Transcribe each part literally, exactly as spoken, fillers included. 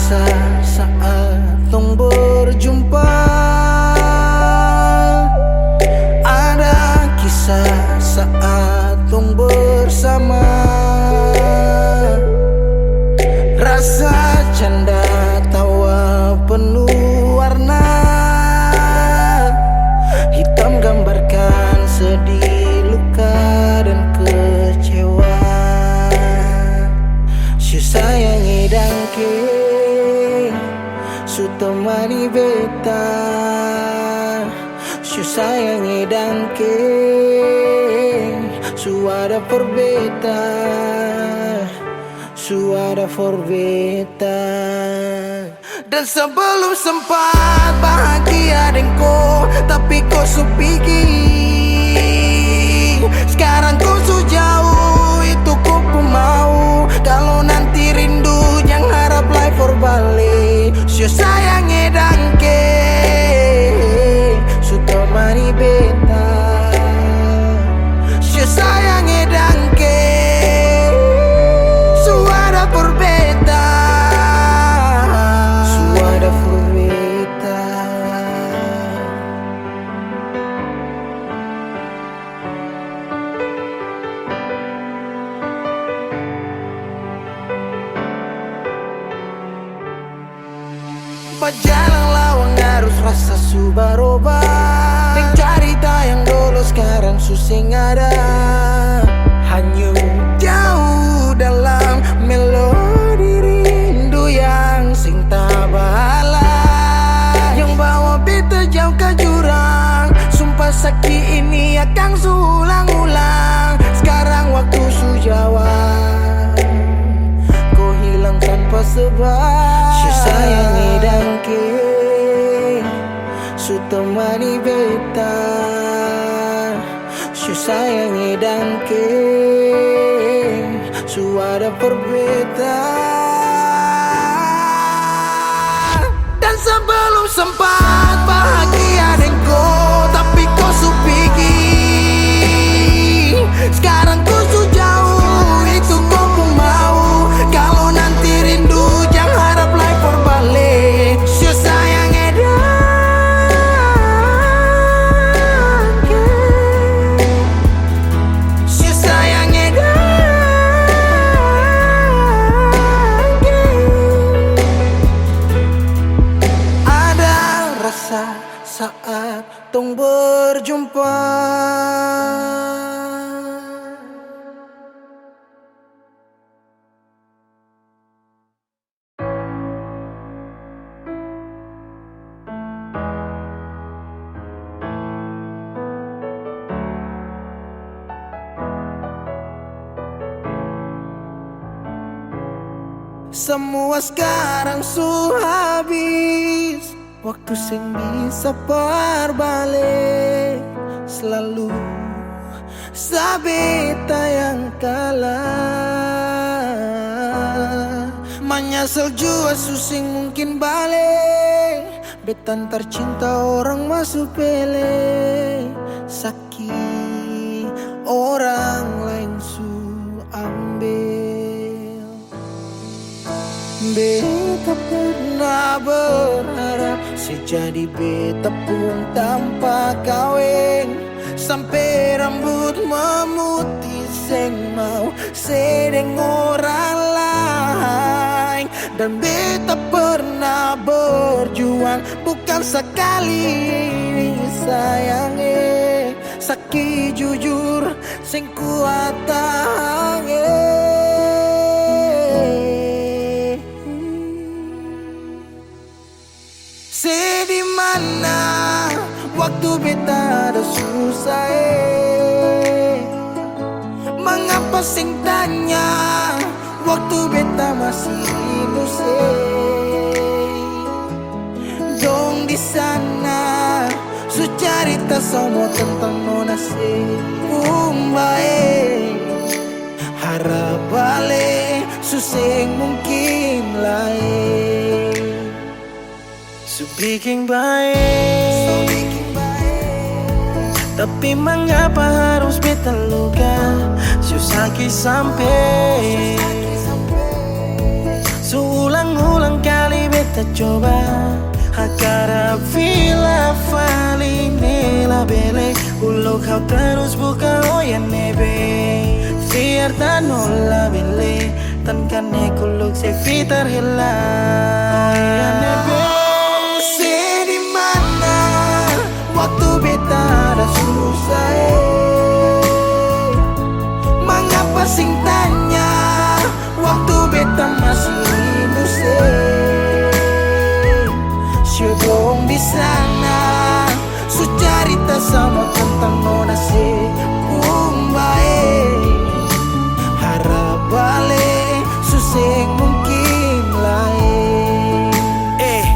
Sa-, saat tong berjumpa, ada kisah saat tong bersama. Rasa canda tawa penuh warna, hitam gambarkan sedih, luka, dan kecewa. Su sayang e dangke, su temani beta. Su sayang e dangke, su ada for beta, su ada for beta. Dan sebelum sempat bahagia deng ko, tapi ko su pigi. Skarang ko su jauh, itu ko pung mau. Kalo nanti rindu, jang harap lai for bale. Su sayang e dangke, su temani beta. Su sayang e dangke, su ada for beta. Su ada for beta. Bajalang lawang arus, rasa su baroba. Deng carita yang dolo skarang su seng ada. Hanyut jauh dalam melodi rindu yang seng tabalas. Yang bawa beta jauh ka jurang. Sumpah saki ini akang su ulang-ulang. Skarang waktu su jawab. Ko hilang tanpa sebab. Su sayang e dangke, su temani beta. Su sayang e dangke, su ada for beta. Dan sebelum sempat bahagia deng ko, tapi ko su pigi. Skarang ko su jauh, itu ko pung mau. Kalo nanti rindu, jang harap lai for bale. Su sayang e dangke. Su sayang e dangke. Ada rasa saat tong berjumpa. Samua skarang su habis. Waktu seng bisa par bale, slalu sa beta yang kalah. Manyasal jua su seng mungkin bale, beta tarcinta orang maso pele, saki orang laeng su ambe. Beta pernah berharap se jadi beta pung tampa kaweng, sampe rambut mamuti seng mau se deng orang laeng. Dan beta pernah berjuang, bukan sakali ini sayang e, saki jujur seng kuat tahang e. Se di mana waktu beta ada susah e? Mangapa seng tanya waktu beta masih hidup se? Dong di sana su carita samua tentang nona se pung bae. Harap bale su seng mungkin lai. Su biking bae, tapi mangapa harus beta luka? Su saki sampe, su ulang-ulang kali Coba hakara fila fali ne labele, uluk hau tarus buka oyan nebe. Fiar tano labele, tan kane kuluk se fitar hela. Oyan nebe. Se di mana waktu beta ada susah, eh? Mangapa seng tanya? Waktu beta masih rindu se, sio dong di sana su carita samua tentang nona se pung bae. Harap bale su seng mungkin lai. Eh,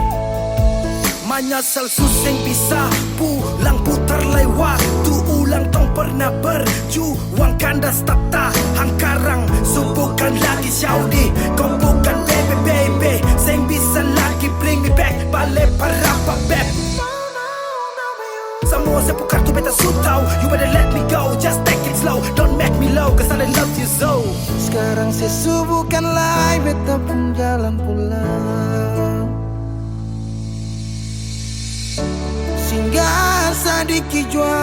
Manyasal su seng bisa pulang putar lai waktu ulang tong pernah berjuang kandas tak tahan karang su bukan lagi Saudi, kau bukan bebe, bebe, seng bisa lagi bring me back, bale parapa beb. Samua se pung kartu beta su tau, you better let me go, just take it slow, don't make me low, cause I love you so. Skarang se su bukan lai beta pung jalan pulang. Singgah sadiki jua,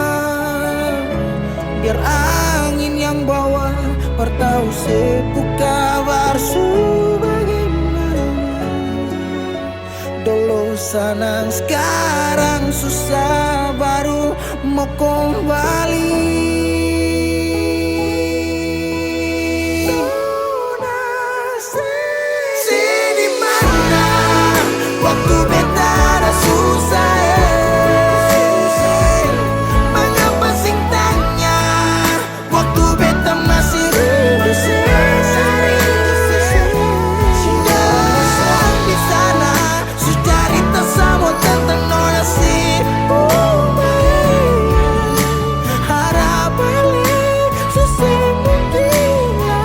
biar angin yang bawa, par tau se pu kabar su bagimana. Dolo sanang, skarang susah, baru mo kombali. Se di mana waktu beta ada susah, eh? Mangapa seng tanya waktu beta masih rindu se? Seng di sana su carita samua tentang nona se pung bae. Harap bale su seng mungkin lai.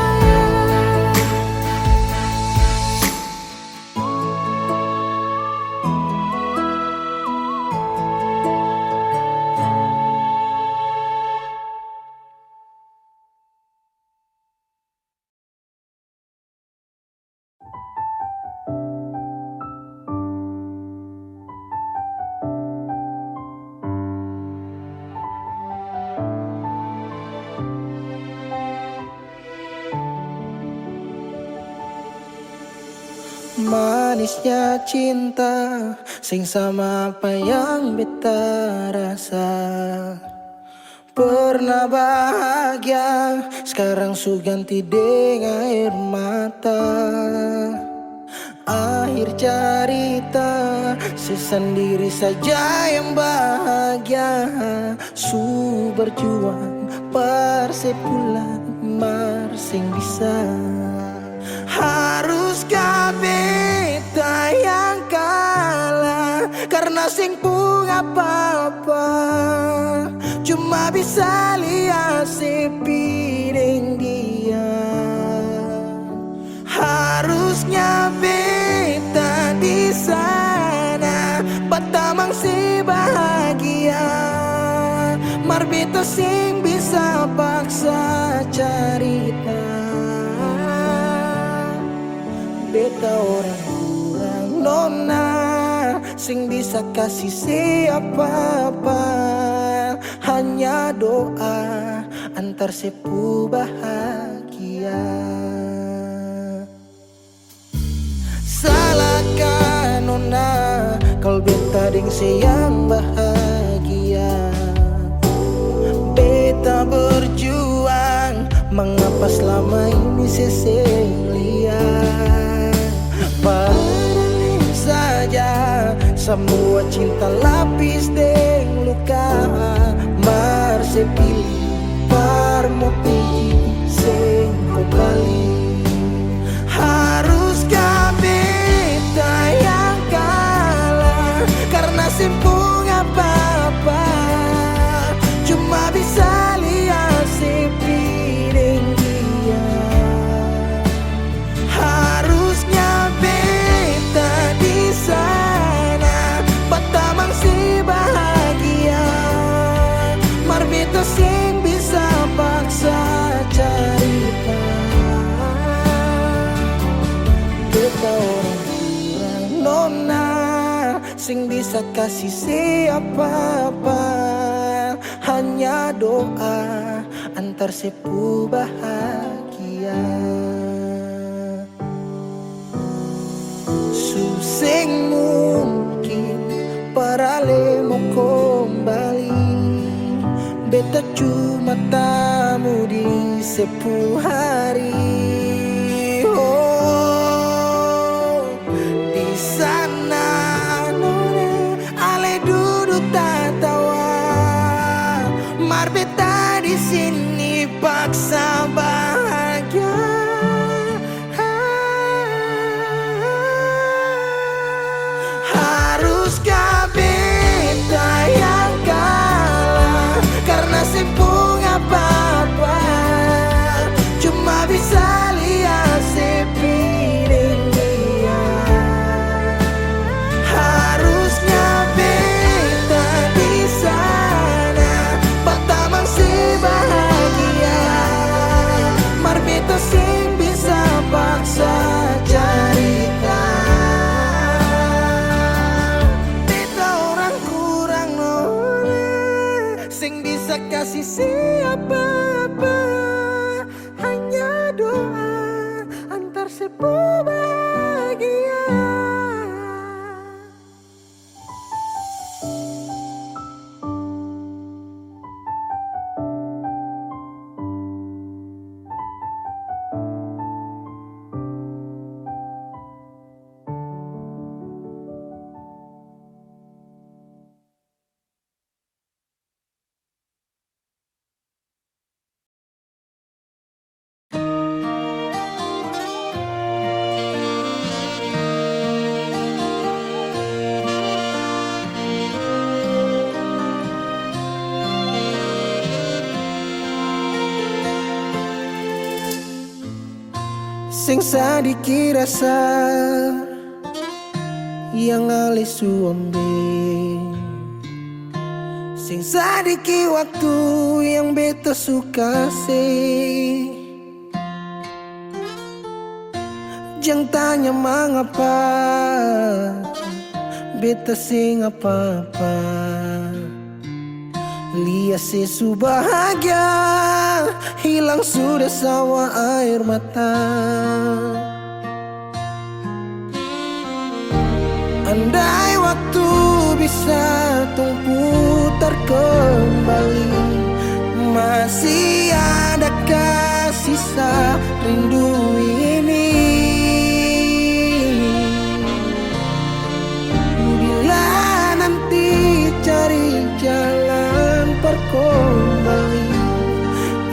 Manisnya cinta seng sama apa yang beta rasa. Pernah bahagia, skarang su ganti deng aer mata. Akhir carita, se sandiri saja yang bahagia. Su berjuang par se pulang, mar seng bisa. Haruskah beta yang kalah karna seng pung apa-apa? Cuma bisa lia sepi deng dia. Harusnya beta di sana, batamang se bahagia. Mar beta seng bisa paksa carita. Beta orang kurang nona, seng bisa kasi se apa-apa. Hanya doa antar se pu bahagia. Salahkah nona kal beta deng se yang bahagia? Beta berjuang, mangapa slama ini se seng lia? Padahal saja samua cinta lapis deng luka, mar se pilih par mo pigi seng kobali. Haruskah beta yang kalah karna seng pung apa-apa? Cuma bisa lia sepi deng dia. Harusnya beta di sana, batamang se bahagia. Mar beta seng bisa paksa Nona seng bisa kasi se apa-apa, hanya doa antar se pu bahagia. Su seng mungkin Parale mo kombali, beta cuma tamu di se pu hari. Oh, di sana nona ale dudu tatawa, mar beta di sini paksa bahagia. Haruskah beta yang kalah karna seng pung apa-apa, cuma bisa lia se pi deng dia? Harusnya beta di sana batamang se bahagia, mar beta seng bisa paksa carita. Beta orang kurang nona, seng bisa kasi se apa-apa, hanya doa antar se pu bahagia. Seng sadiki rasa yang ale su ambe. Seng sadiki waktu yang beta su kase. Jang tanya mangapa beta seng apa-apa. Lia se su bahagia, hilang sudah sama air mata. Andai waktu bisa tong putar kembali, masih adakah sisa rindu ini? Bila nanti cari jalan par kombali,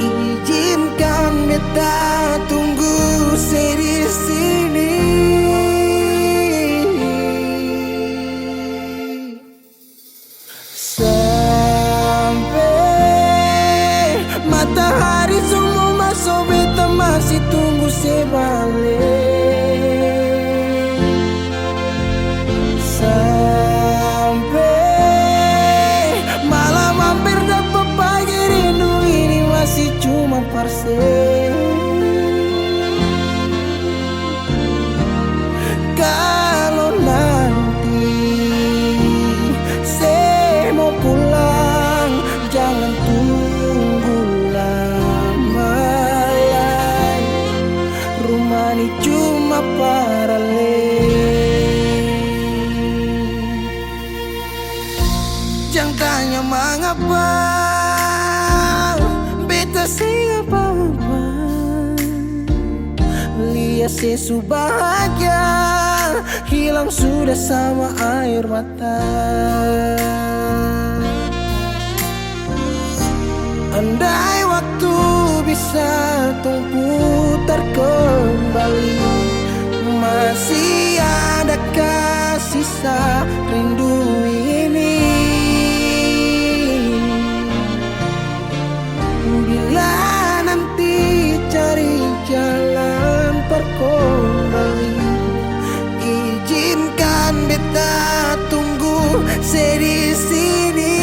izinkan beta tunggu se di sini. Sampe matahari su mo maso, beta masih tunggu se bale. Sampe malam amper dapa pagi, rindu ini masih cuma par se. Kalo nanti se mo pulang, jangan tunggu lama lai. Rumah ni cuma parale. Jang tanya mangapa beta seng apa-apa. Lia se su bahagia, hilang sudah sama air mata. Andai waktu bisa tong putar kembali, masih adakah sisa rindu ini? Bila nanti cari jalan par kombali, izinkan beta tunggu se di sini.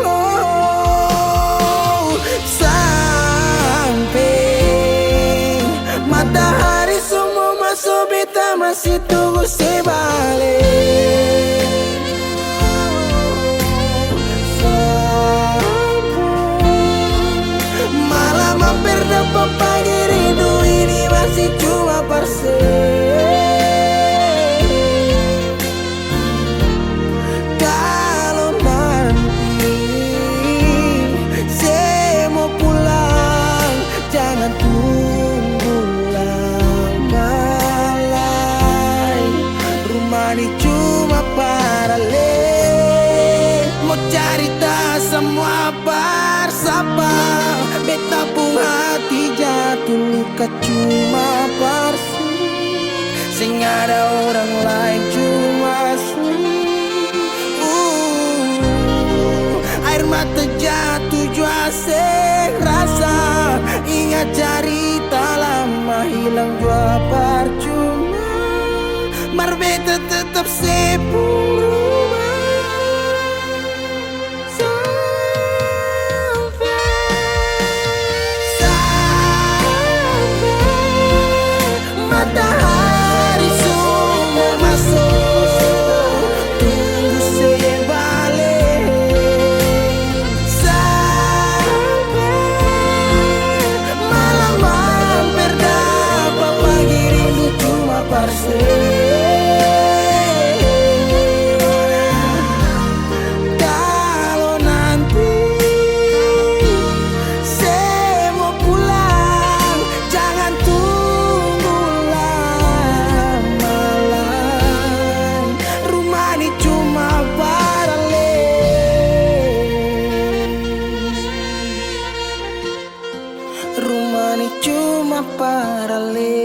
Oh, sampe matahari su mo maso, beta Kasi tunggu se bale. Sampe malam amper dapa pagi, rindu ini masih cuma par se. Kalo nanti se mo pulang, jangan tunggu lama lai. Rumah ni cuma par ale. Mo carita samua par sapa? Beta pung hati jatuh luka cuma par se. Seng ada orang lain, cuma su. Uh, aer mata jatuh jua seng rasa. Ingat carita lama hilang jua parcuma. Mar beta tetap se pung rumah. Sampe, sampe matahari su mo maso, tunggu se bale. Sampe malam amper dapa pagi, rindu cuma par se. Kalo nanti se mo pulang, jangan tunggu lama lai. Rumah ni cuma par ale. Rumah ni cuma par ale.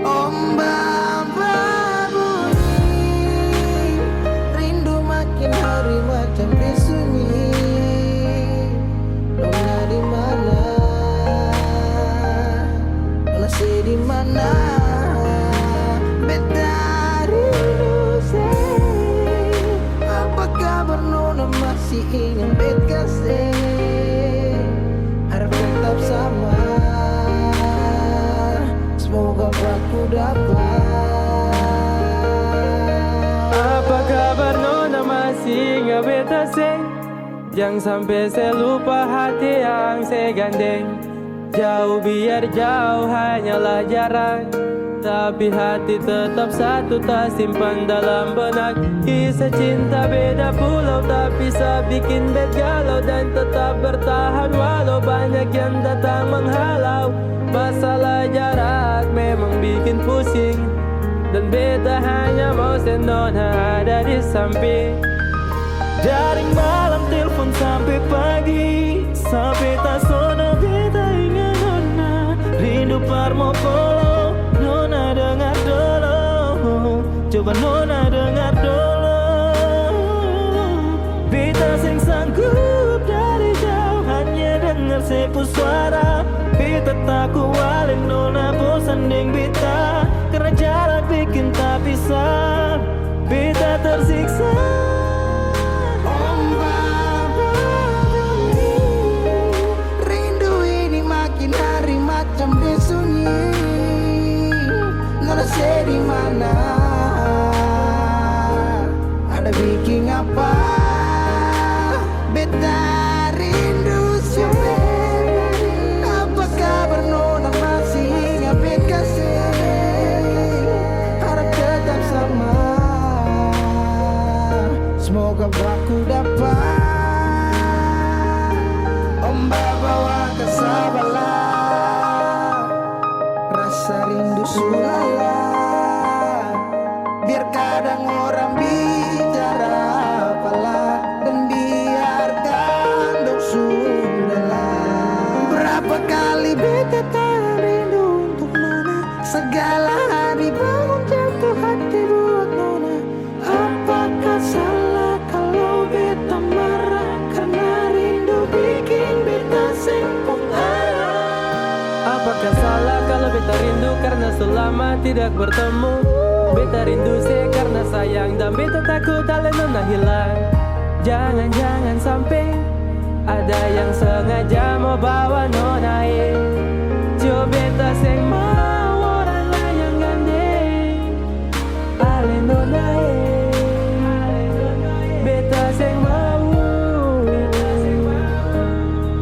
Ombak babunyi, rindu makin hari macam pe sunyi. Nona di mana? Nona se di mana? Beta rindu se. Apa kabar nona, masih ingat beta se? Harap tetap sama. Semoga baku dapa. Apa kabar nona, masih ingat beta se? Jang sampe se lupa hati yang se gandeng. Jauh biar jauh hanyalah jarak, tapi hati tetap satu tasimpan dalam benak. Kisah cinta beda pulau tapi sa bikin bet galau dan tetap bertahan walau banyak yang datang menghalau. Masalah jarak memang bikin pusing, dan beta hanya mau se nona ada di samping. Dari malam telpon sampe pagi, sampe tasono beta inga nona. Rindu par mo polo, nona dengar dolo. Coba nona dengar dolo. Beta seng sanggup dari jauh hanya dengar se pung suara. Beta taku waleng nona bosan deng beta, karna jarak bikin tapisah. Beta tersiksa. Ombak babunyi, rindu ini makin hari macam pe sunyi. Nona se di mana? Ada biking apa? Beta rindu se. Apa kabar nona, masih ingat beta se? Harap tetap sama. Semoga baku dapa. Ombak bawa ka sabalah. Rasa rindu su lala. Biar kadang orang bicara apalah, dan biarkan dong sudahlah. Berapa kali beta tahan rindu untuk nona, segala hari bangun jatuh hati buat tidak bertemu. Beta rindu se karna sayang dan beta takut ale nona hilang. Jangan-jangan sampe ada yang sengaja mo bawa nona e. Jo beta seng mau orang lain yang gandeng ale nona e. Beta seng mau,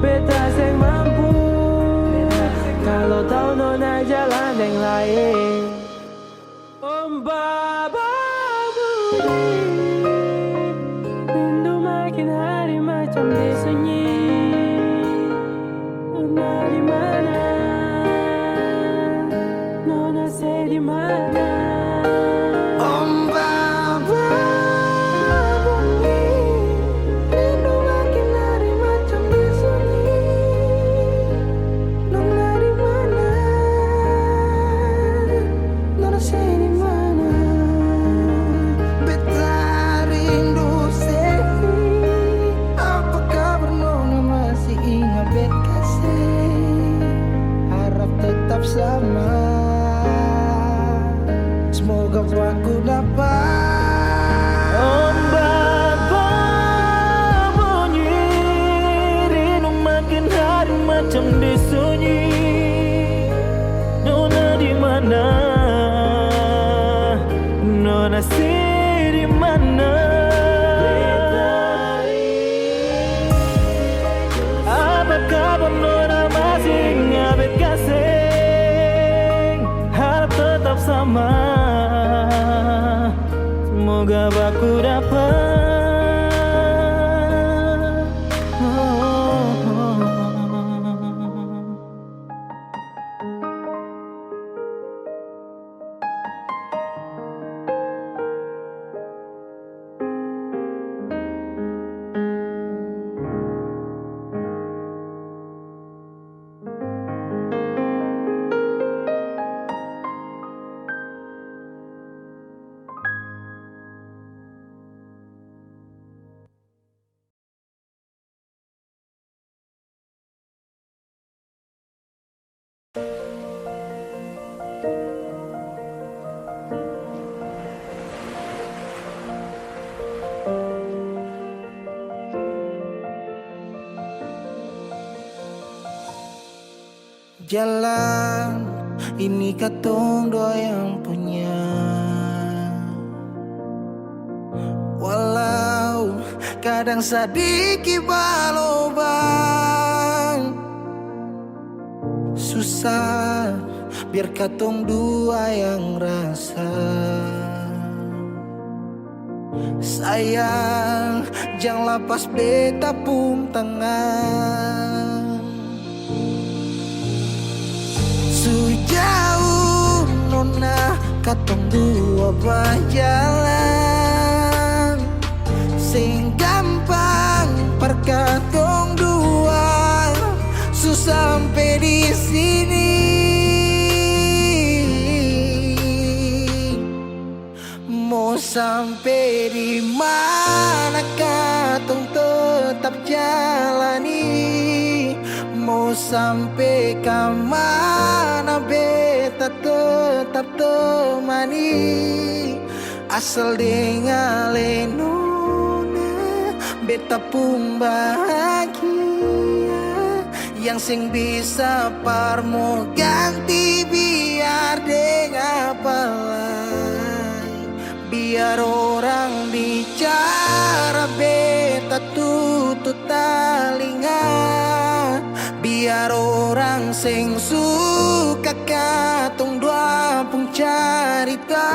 beta seng mampu. Kalo tau nona jalan deng laeng. Om baba bunyi, rindu makin hari macam di sunyi. Nona di mana? Nona se di mana? Om baba bunyi, rindu makin hari macam di sunyi. Nona di mana? Nona se di mana? Beta rindu se. Apa kabar nona, masih ingat beta ka seng? Harap tetap sama. Semoga baku dapa. Om baba bunyi, rindu makin hari macam di sunyi. Nona di mana? Nona se di mana? Apa kabar nona, masih ingat beta ka seng? Harap tetap sama. Semoga baku dapa. Jalan ini katong dua yang punya. Walau kadang sadiki balobang, susah biar katong dua yang rasa. Sayang, jang lapas beta pung tangan. Su jauh nona katong dua bajalan, seng gampang par katong dua su sampe di sini. Mo sampe di mana katong tetap jalani, mo sampe ka mana beta tetap temani. Asal deng ale nona beta pung bahagia. Yang seng bisa par mo ganti biar deng apa lai. Biar orang bicara beta tutu talinga. Biar orang seng suka katong dua pung carita.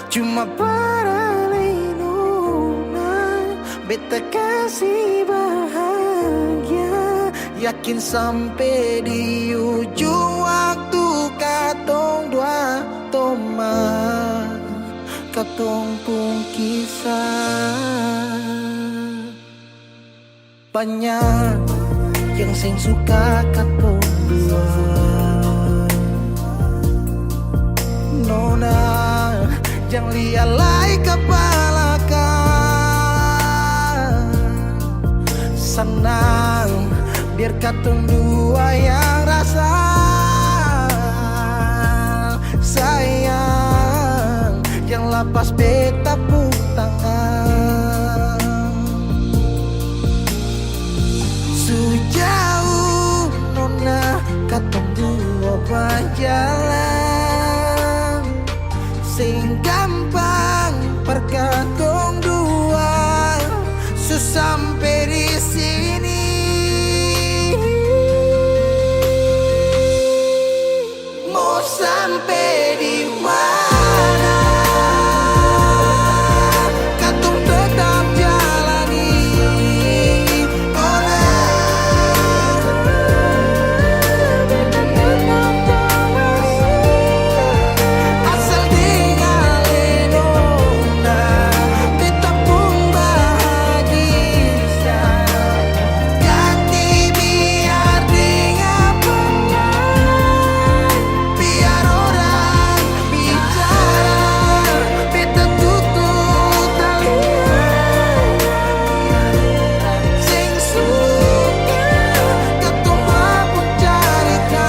Cuma par ale nona beta kasi bahagia. Yakin sampe di ujung waktu katong dua toman katong pung kisah. Banya yang seng suka katong dua. Nona, jang lia lai ka balakang. Sanang, biar katong dua yang rasa. Sayang, jang lapas beta pung tangan. Su jauh nona katong dua bajalan, seng gampang par katong dua su sampe di sini. Mo sampe di mana katong tetap jalani. Ora asal deng ale nona, beta pung bahagia. Ganti biar deng apa lai, biar orang bicara, beta tutup talinga. Seng suka katong pung carita.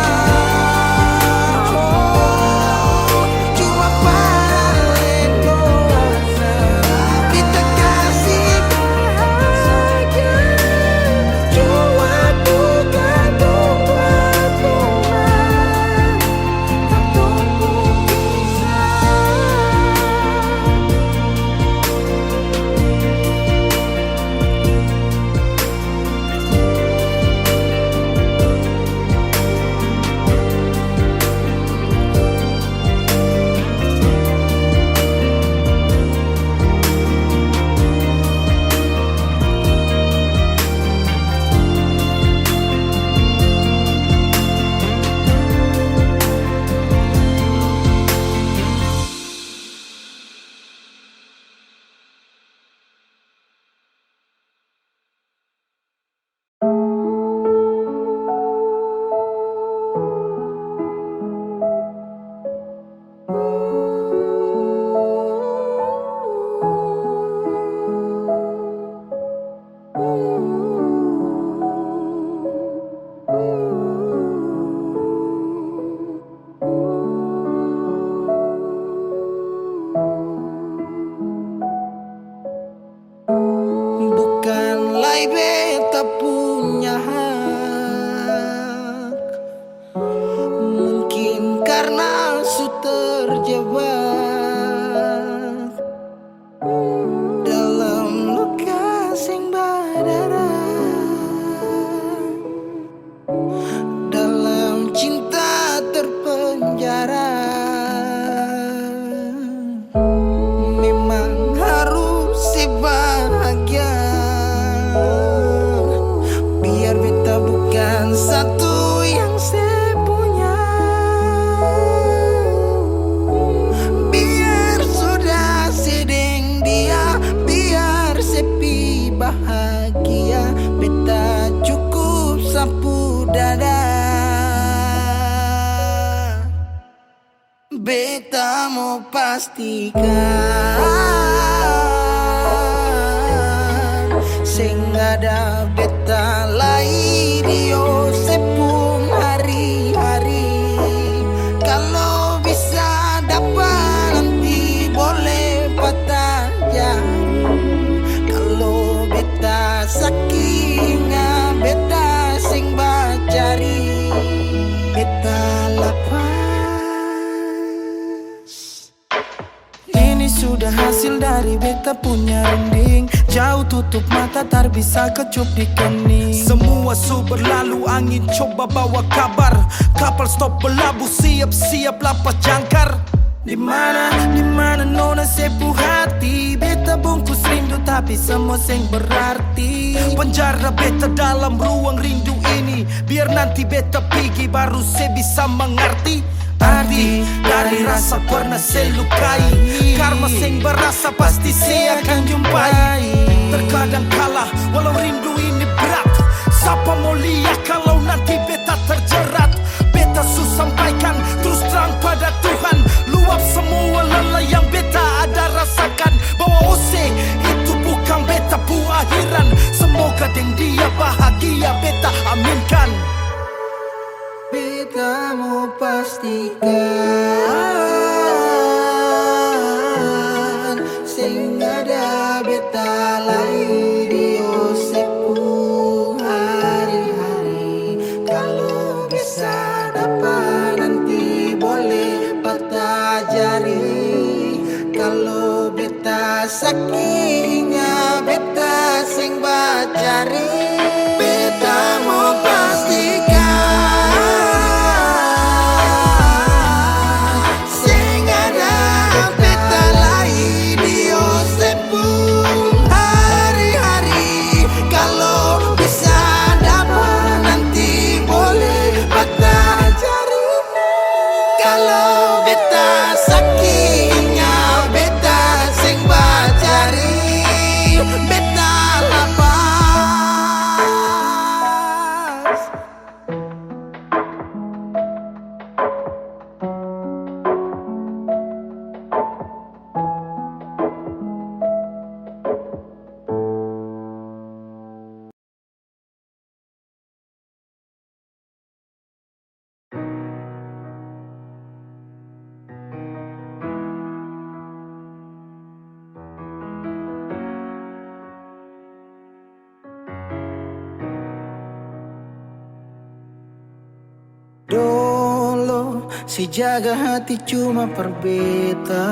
Cuma paralel dosa. Beta kasi bahagia. Cuma bukan buat rumah. Katong pung kisah. Bukan lai beta punya hak, mungkin karna su terjebak dalam luka seng badarah. Dalam cinta terpenjara, memang harus se bahagia. Biar beta bukan satu yang se punya, biar sudah se deng dia, biar se pi bahagia. Bahagia, beta cukup sapu dada. Beta mo pastikan seng ada beta lai di Yosep pung hari-hari. Kalo bisa dapa nanti boleh patah jari. Kalo beta saki inga, beta seng bacari, beta lapas. Ini sudah hasil dari beta punya runding. Jauh tutup mata, tar bisa kecup di kening. Semua su berlalu, angin coba bawa kabar. Kapal stop belabuh, siap-siap lapas jangkar. Di mana, di mana nona se pu hati? Beta bungkus rindu tapi semua seng berarti. Penjara beta dalam ruang rindu ini. Biar nanti beta pigi baru se bisa mangarti arti dari rasa pernah se lukai. Karma seng berasa pasti se akan jumpai. Terkadang kalah walau rindu ini berat. Sapa mo lia kalau nanti beta terjerat? Beta su sampaikan trus trang pada Tuhan, luap samua lelah yang beta ada rasakan, bahwa ose itu bukang beta pu akhiran. Semoga deng dia bahagia, beta aminkan. Beta mo pastikan Lai di ose pung hari-hari, kalo bisa dapa nanti boleh patah jari. Kalo beta saki inga, beta seng bacari. Beta mo pastikan seng ada beta lai di ose pung hari-hari. Kalo bisa dapa nanti boleh bata cari. Kalo beta saki inga, beta seng bacari, beta lapas. Dolo se jaga hati cuma par beta,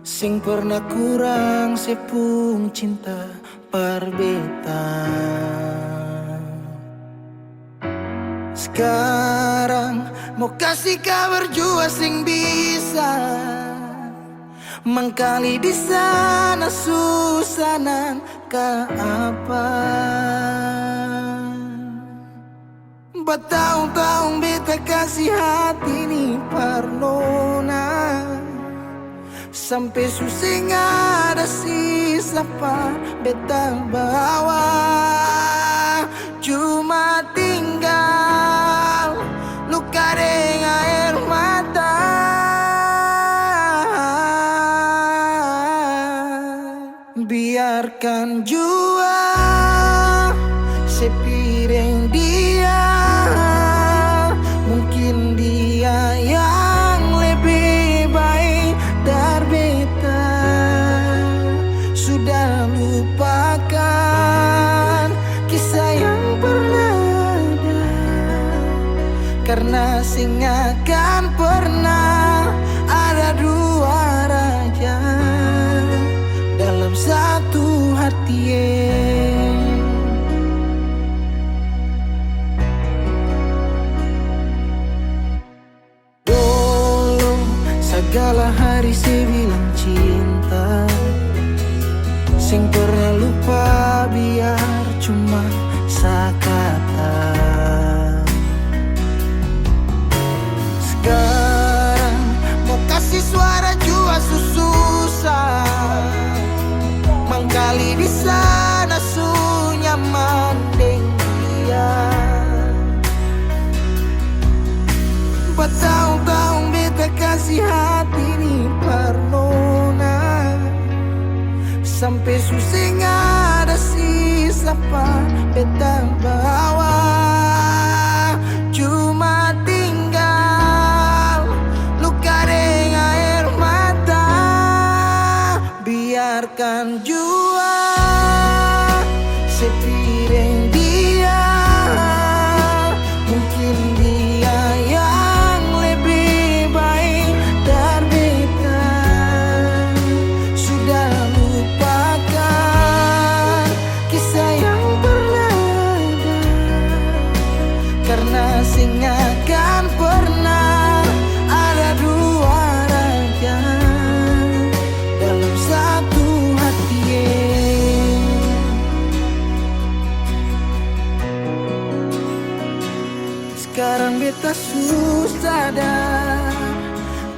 seng pernah kurang se pung cinta par beta. Skarang mo kasi kabar jua seng bisa, mangkali di sana su sanang ka apa. Bataong-taong beta kasi hati ni par nona, sampe su seng ada sisa par beta bawa. Cuma tinggal luka deng aer mata. Biarkan jua sepi deng dia, mungkin dia yang lebe bae dari beta. Sudah lupakan kisah yang pernah ada, karna seng akan pernah ada dua raja dalam satu hati. Dolo sagala hari se bilang cinta, seng pernah lupa biar cuma sakata. Skarang mo kasi suara jua su susah, mangkali di sana su nyaman deng dia. Bataong-taong beta kasi hati ni par nona, sampe su seng ada sisa pa beta bawa. Cuma tinggal luka deng aer mata. Biarkan jua sepi deng dia, mungkin dia yang lebe bae dari beta. Sudah lupakan kisah yang pernah ada, karna seng akan pernah ada dua raja dalam satu hati. Skarang beta su sadar,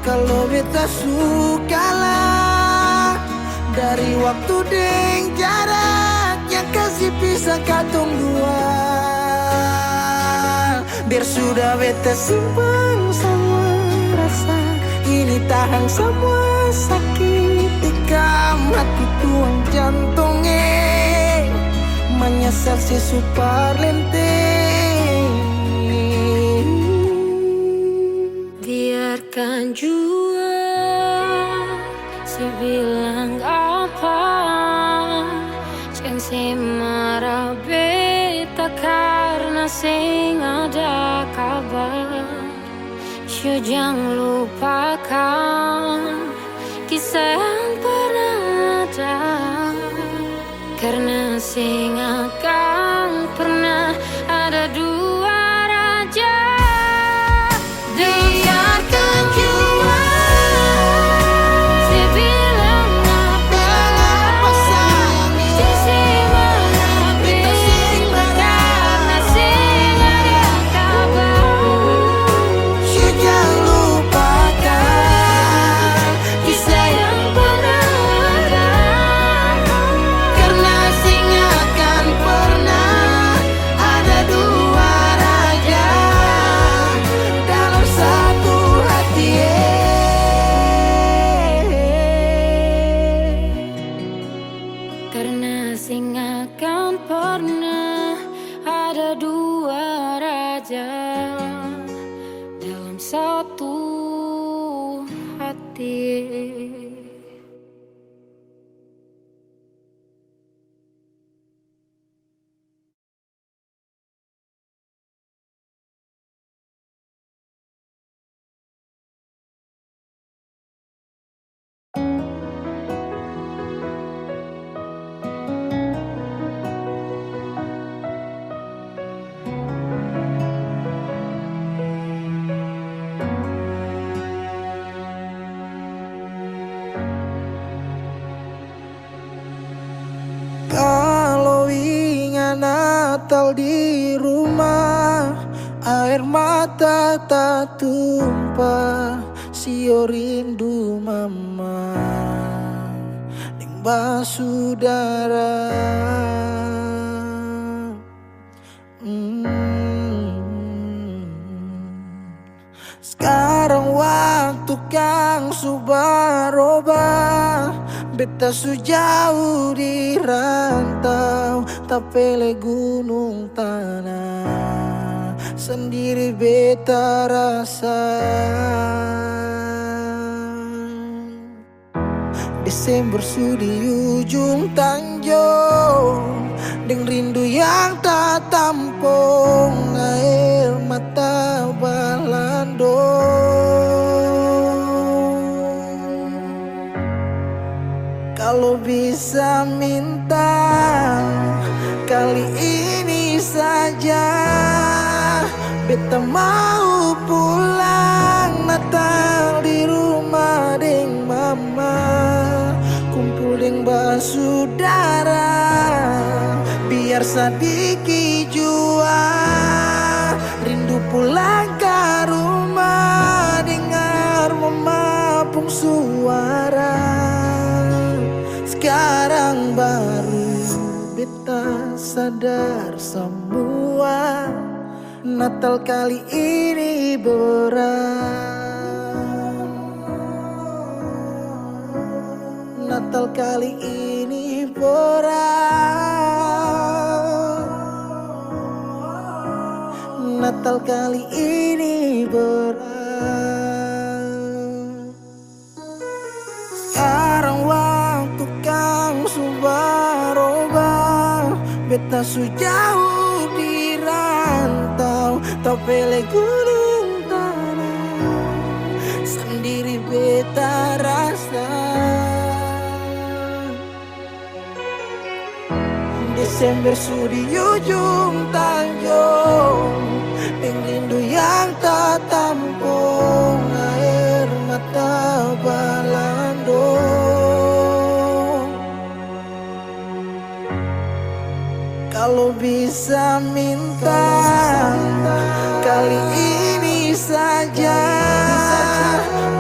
kalo beta su kalah dari waktu deng jarak yang kasi pisa katong dua. Biar sudah beta simpan samua rasa ini, tahang samua sakit, tikam hati, tuang jantong, eh, manyasal se su parlente. Biarkan jua se bilang apa, Seng mara beta karna seng ada kabar. Shu jang lupakan kisah yang pernah ada. Karna seng akan pernah ada dua raja. Biarkan jua se bilang apa, se mara beta karna seng ada kabar. Shu jang lupakan kisah yang pernah ada, karna seng akan pernah ada dua raja dalam satu hati, eh. Karna seng akan pernah ada dua raja dalam satu hati. Kalo inga Natal di rumah, aer mata tatumpah, sio rindu mama deng basudara. Mm. Skarang waktu kang su barobah, beta su jauh di rantau, tapele gunung tana, sandiri beta rasa. Desember su di ujung tanjong, deng rindu yang tatampong, aer mata balando. Kalo bisa minta, kali ini saja beta mau pulang Natal di rumah deng mama, kumpul deng basudara, biar sadiki jua rindu pulang ka rumah, dengar mama pung suara. Skarang baru beta sadar samua, Natal kali ini berat. Natal kali ini berat. Natal kali ini berat. Skarang waktu kang su barobah, beta su jauh di rantau, tapele gunung tana, sandiri beta rasa. Desember su di ujung tanjong, deng rindu yang tatampong, aer mata balandong. Kalo bisa minta, kali ini saja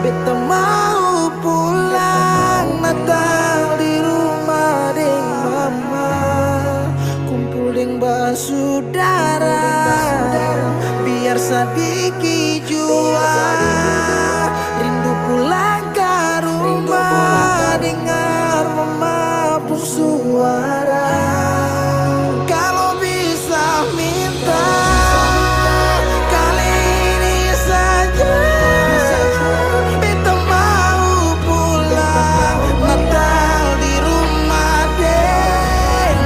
beta mau pulang Natal di rumah deng mama, kumpul deng basudara, biar sadiki jua rindu pulang ka rumah, dengar mama pung suara. Kalo bisa minta, kali ini saja beta mau pulang Natal di rumah deng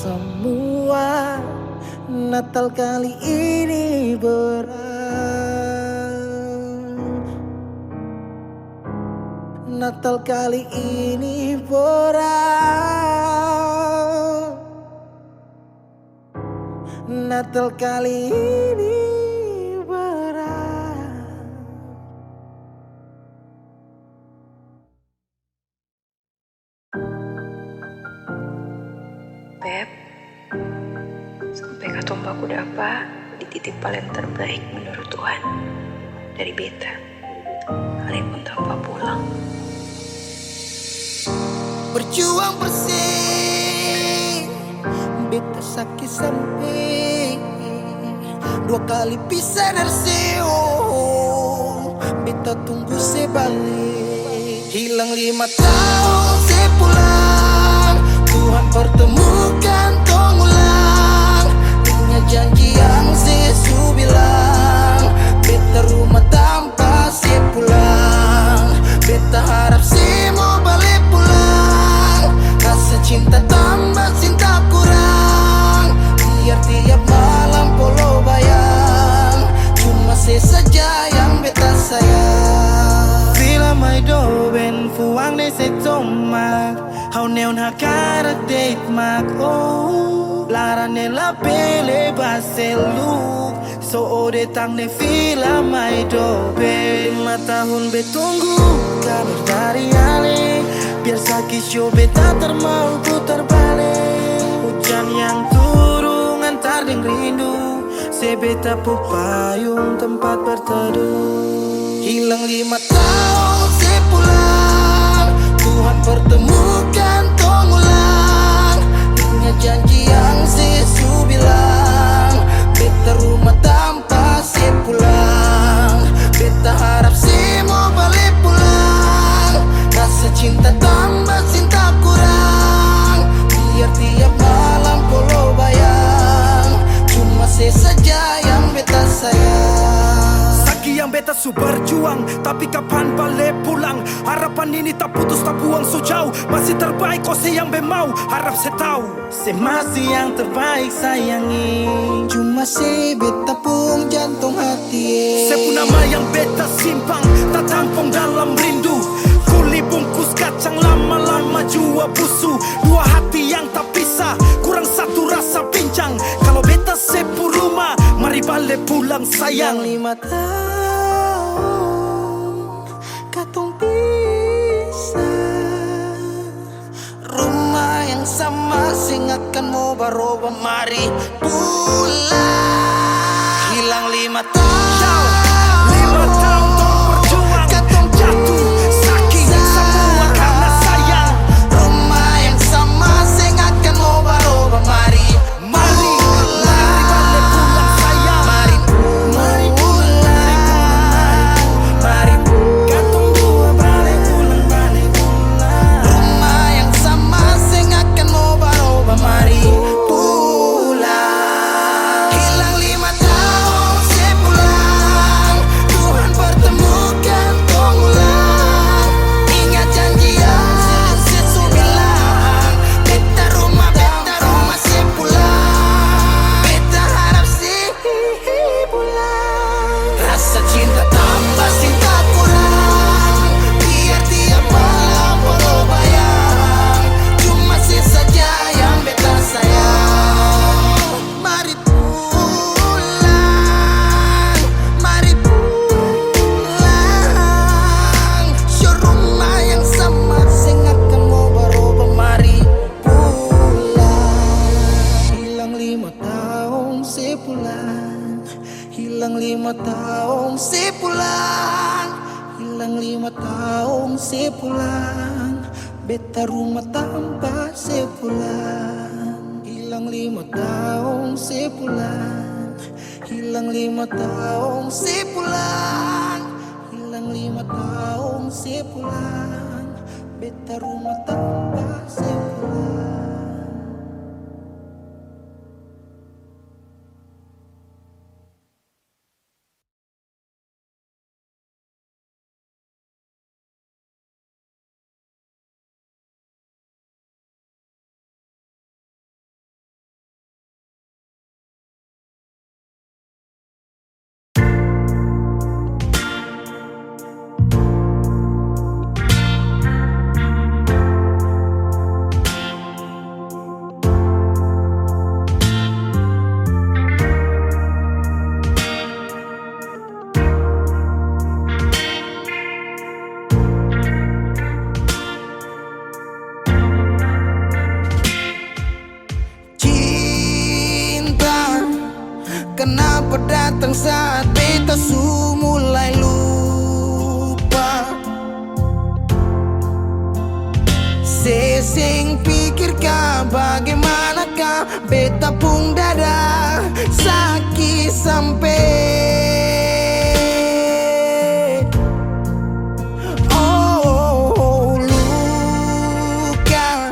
Samua Natal kali ini berat. Natal kali ini berat. Natal kali ini berat. Beb, sampe katong baku dapa, dititip paleng terbaik menurut Tuhan dari beta. Walaupun tanpa pulang. Berjuang bersih, beta saki sampe dua kali pisa dari se, oh, beta tunggu se bale. Hilang lima taong se pulang, Tuhan pertemukan tong ulang. Inga janji yang se su bilang, beta rumah tampa se pulang. Beta harap se mo bale pulang. Rasa cinta tamba cinta kurang. Biar tiap malam polo bayang, cuma se saja yang beta sayang. Fila mai doben fuang ne se tomak. Hau neon hakarak deit mak, oh. Lara ne la pele baseluk. So ode tang ne fila mai doben. Lima tahun betunggu kabar dari ale. Biar saki sio beta tar mau putar bale. Hujan yang turung antar deng rindu. Se beta pung payung tempat berteduh. Hilang lima taong se pulang, Tuhan pertemukan tong ulang. Inga janji yang se su bilang, beta rumah tampa se pulang. Beta harap se mo bale pulang. Rasa cinta tamba cinta kurang. Biar tiap malam polo bayang, cuma se saja yang beta sayang. Saki yang beta su berjuang, tapi kapan bale pulang? Harapan ini taputus, tabuang su jauh. Masih terbaik ose yang be mau, harap se tau. Se masih yang terbaik sayangi. Cuma se beta pung jantong hati, eh. Se pung nama yang beta simpang, tatampung dalam rindu. Kuli bungkus kacang lama-lama jua busu. Dua hati yang tak bisa, kurang satu rasa pincang. Kalo beta se pung rumah, mari bale pulang sayang. Lima taong katong pisah, rumah yang sama seng akan mo baroba, mari pulang. Hilang lima taong. Lima taong tong berjuang, katong jatuh, saki, samua karna sayang. Rumah yang sama seng akan mo baroba, mari, mari, mari bale pulang sayang. Mari, mari pulang, mari pulang, mari pulang. Katong dua bale pulang, bale pulang. Rumah yang sama seng akan mo baroba, mari pulang. Hilang lima taong se pulang, Tuhan pertemukan tong ulang. Ingat janji yang se su bilang, beta rumah, beta rumah se pulang. Beta harap se pulang. Rasa cinta tamba cinta kurang. Biar tiap malam polo bayang, cuma se saja yang beta sayang. Mari pulang, mari pulang. Sio rumah yang sama seng akan mo baroba, mari pulang. Hilang lima taong se pulang. Hilang lima taong se pulang. Hilang lima taong se pulang. Beta rumah tampa se pulang. Hilang lima taong se pulang. Hilang lima taong se pulang. Hilang lima taong se pulang. Beta rumah tampa se pulang. saat beta su mulai lupa. Se seng pikir ka bagaimana ka beta pung dada saki sampe. Oh, luka.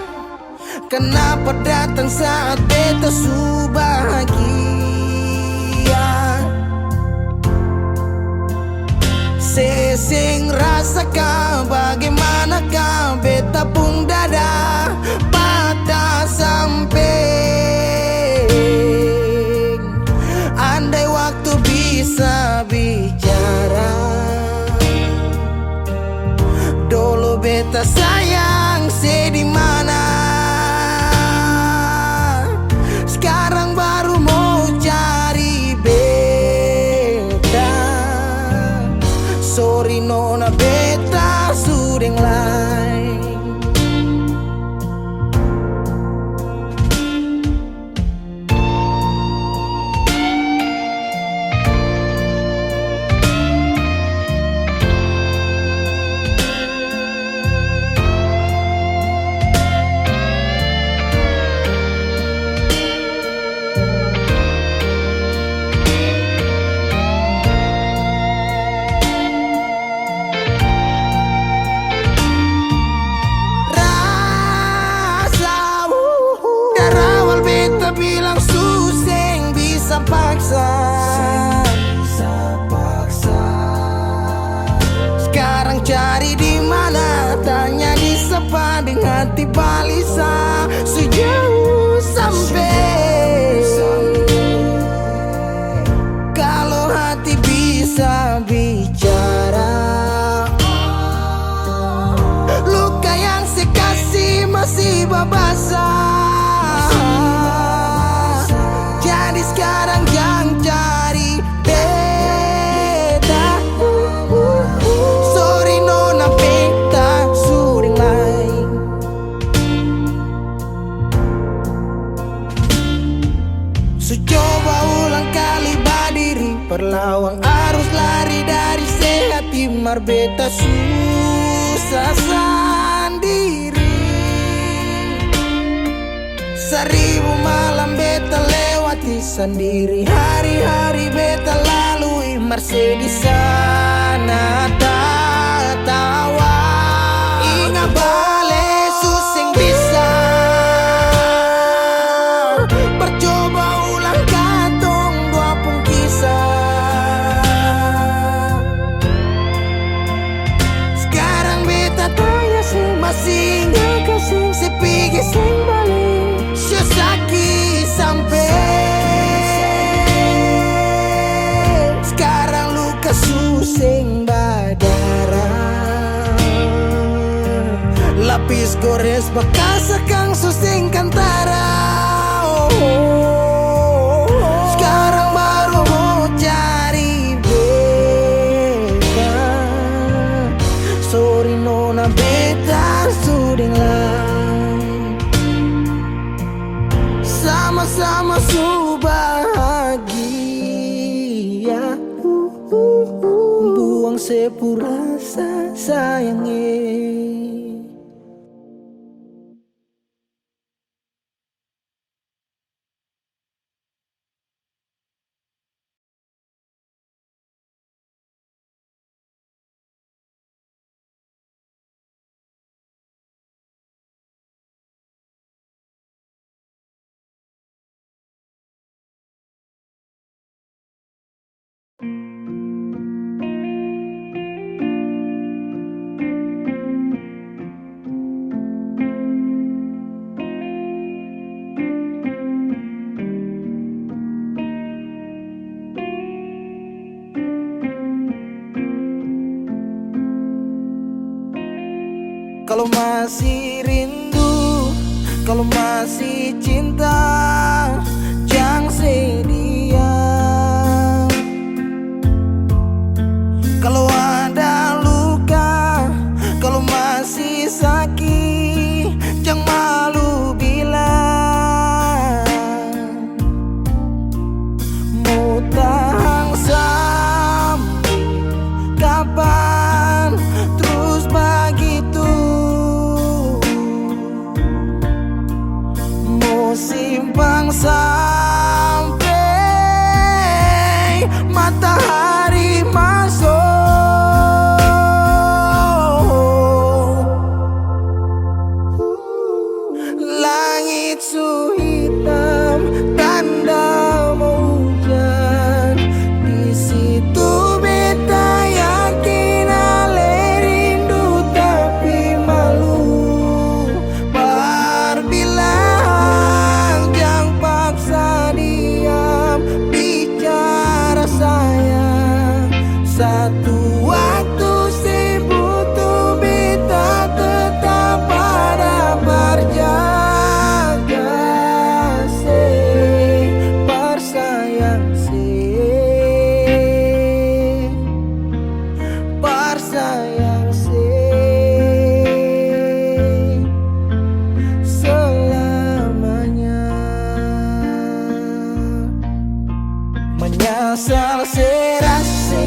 Kanapa datang saat beta su bahagia? Se seng rasa ka bagaimana ka beta pung dada patah sampe. Andai waktu bisa bicara, dolo beta sayang se di mana? Skarang baru mo cari beta. Sorry nona, beta su deng laeng. Rasa, uh, uh, dari awal beta bilang su seng bisa paksa. Seng bisa paksa. Skarang cari di mana? Tanya di sapa deng hati balisa. Su jauh sampe. Kalo hati bisa bicara, luka yang se kasi masih babasa. Jadi skarang jang cari beta. Sorry nona, beta su deng laeng. Su coba ulang kali badiri, par lawang arus lari dari se hati, mar beta susah sandiri. Saribu malam beta lewati sandiri, hari-hari beta lalui, mar se di sana tatawa. Inga bale su seng bisa, percoba ulang katong dua pung kisah. Skarang beta tanya se masih inga ka seng, se pigi seng bale, se saki sampe. Skarang luka su seng badara, lapis gores bakas akang su seng kantara. Oh, skarang baru mo cari beta. Sorry nona, beta su deng laeng. Sama-sama su bahagia. Buang se pu rasa sayang e. Kalo masih rindu, kalo masih cinta, jang sedia. Kalo ada luka, kalo masih saki, jang malu bilang. Mo tahang Pan, trus bagitu mo simpang sampe matahari maso. Langit su hitam, tanda mo hujan. Di situ beta yakin ale rindu tapi malu. Par bilang jang paksa diam, bicara sayang. Satu waktu seng butuh beta tetap ada par jaga se, par sayang se, par sayang se selamanya. Manyasal se rasa,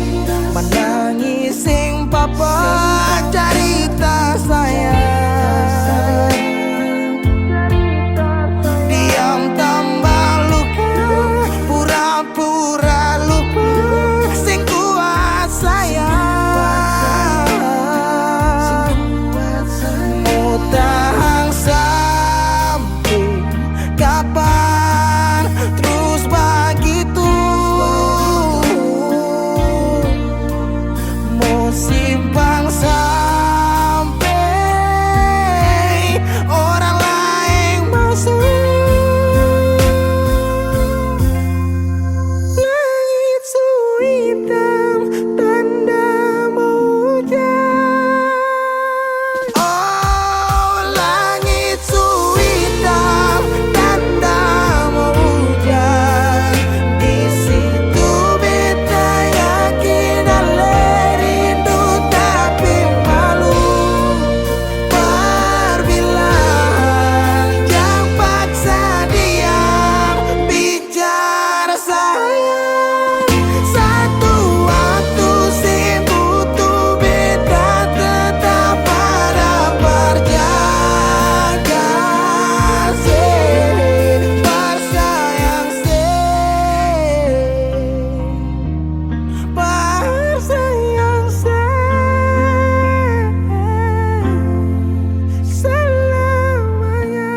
manangis seng papa, carita sayang. Diam tamba luka, pura-pura lupa, seng kuat sayang. Mo tahang sam Kapan trus bagitu? Mo simpang sampe orang laeng maso. Langit su hitam, tanda mo hujan. Oh, langit su hitam, tanda mo hujan. Di situ beta yakin ale rindu tapi malu. Par bilang jang paksa diam, bi- Cara sayang, satu waktu seng butuh beta tetap ada par jaga se, par sayang se, par sayang se selamanya.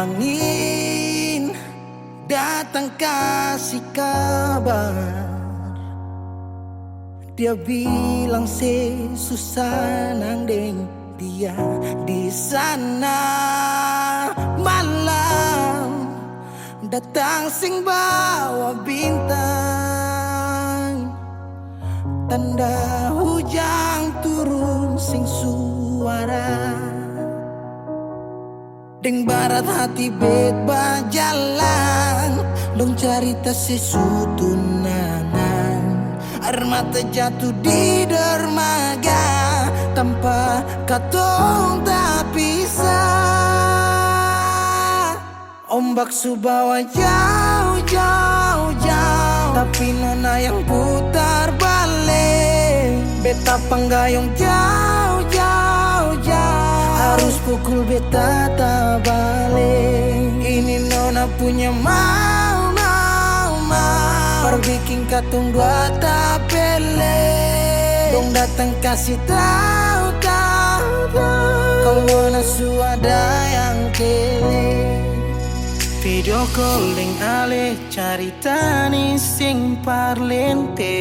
Angin datang kasi kabar, dia bilang se su sanang deng dia di sana. Malam datang seng bawa bintang, tanda hujang turun seng suara. Deng barat hati bet bajalang, dong carita se su tunangan. Aer mata jatu di dermaga, tampa katong tapisah. Ombak su bawa jauh, jauh, jauh, tapi nona yang putar bale. Beta panggayong jauh, jauh, jauh, arus pukul beta tabale. Ini nona punya mau, mau, mau, par biking katong dua tapele. Dong datang kasi tau, tau, tau, kalu nona su ada yang kele. Video call deng ale, carita ni seng parlente.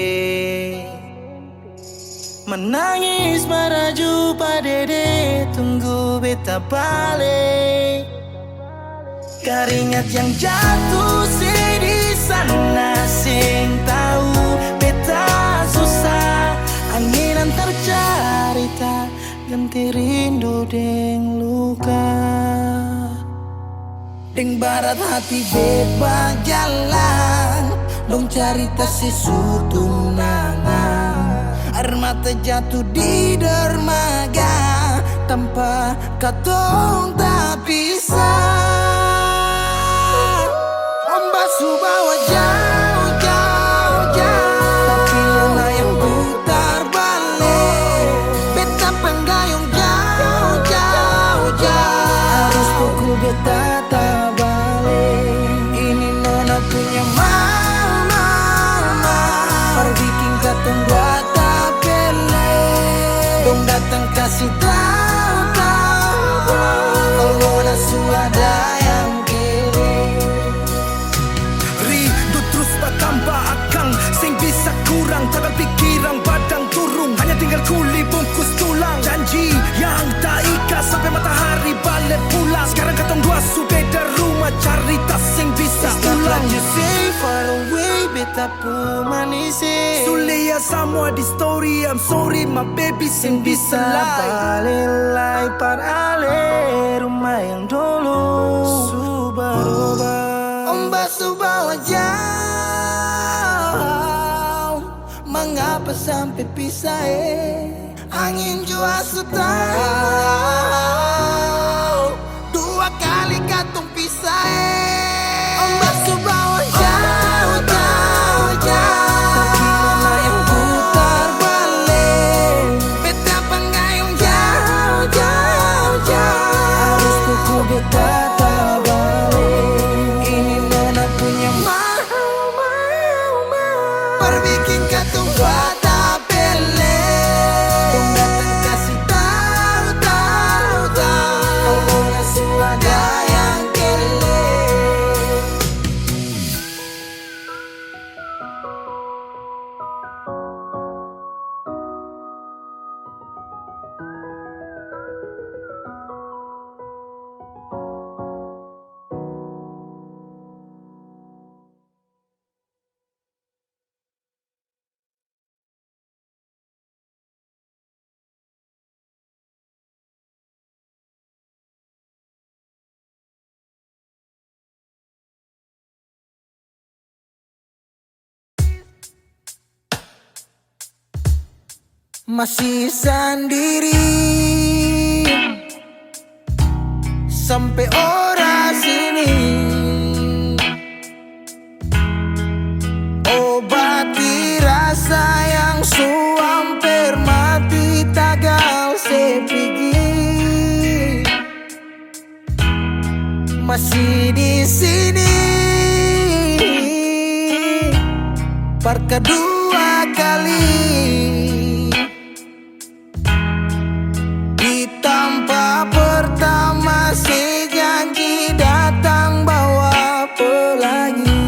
Manangis maraju pa dede, tunggu beta bale. Karingat yang jatu se di sana, seng tau beta susah. Angin antar carita, ganti rindu deng luka. Deng barat hati beta bajalang, dong carita se su tunangan. Aer mata jatu di dermaga, tampa katong tapisah. Ombak su bawa jauh, jauh, jauh, tapi layang putar bale. Beta panggayung jauh, jauh, jauh, arus pukul beta tabale. Ini nona punya mau, mau, mau, par biking katong dua tapele. Dong datang kasi tau, tau, tau, kalo nona su ada yang kele. Rindu trus batamba akang, seng bisa kurang, tagal pikiran badang turung, hanya tinggal kuli bungkus tulang. Janji yang taika sampe matahari bale pulang. Skarang katong dua su beda rumah, carita seng bisa ulang. It's not like you say far away, beta pu manis, eh. Su lia samua di story, I'm sorry my baby, seng bisa lai. Bale lai par ale rumah yang dolo su baroba. Ombak su bawa jauh, mangapa sampe pisah, eh? Angin jua su tau, dua kali katong pisah, eh. Ombak su bawa jauh, jauh, jauh, tapi nona yang putar bale. Beta panggayung jauh, jauh, jauh, arus pukul beta tabale. Ini nona punya mau, mau, mau, par biking katong dua tapele. Dong datang kasi tau, tau, tau, kalo nona su ada yang kele. Masih sandiri sampe oras ini. Obati rasa yang su amper mati, tagal se pigi. Masih di sini par kadua kali. Di tampa pertama se janji datang bawa pelangi.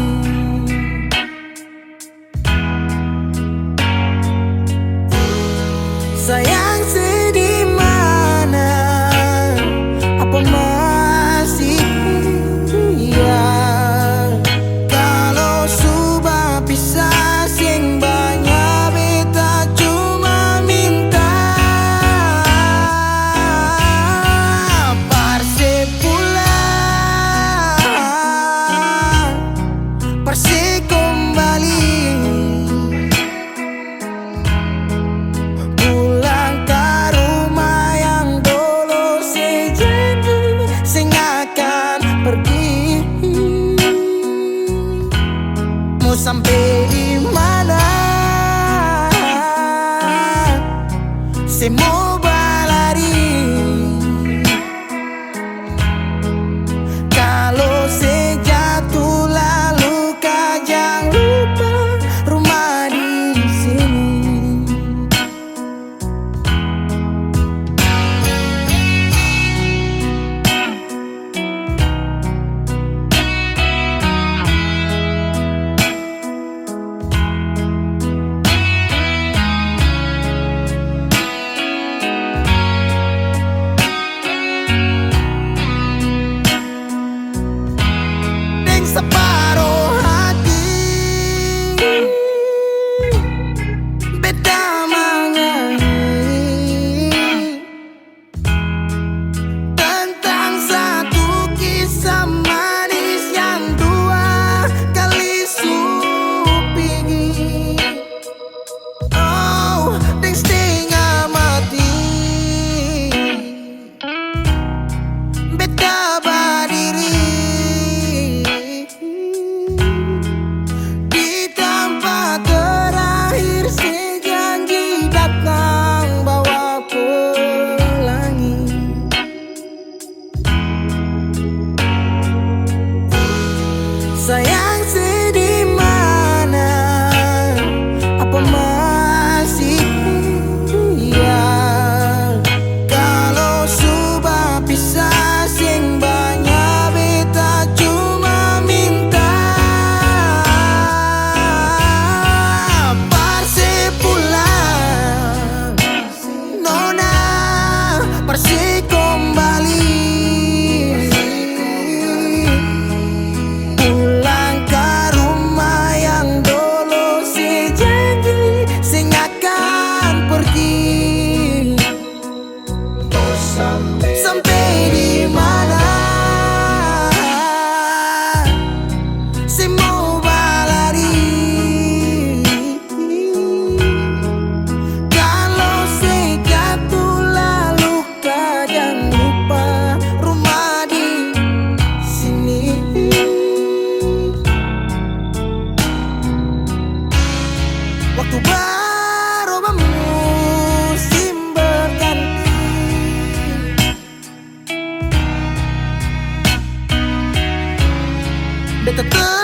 Sayang se di mana? Apa masih iya? Kalo su bapisah seng banya, beta cuma minta par se pulang, par se kombali. Pulang ka rumah yang dolo se janji seng akan pergi. Mo sampe di mana se mo balari? Kalo se jatuh lalu ka, jang lupa rumah di sini. Tetap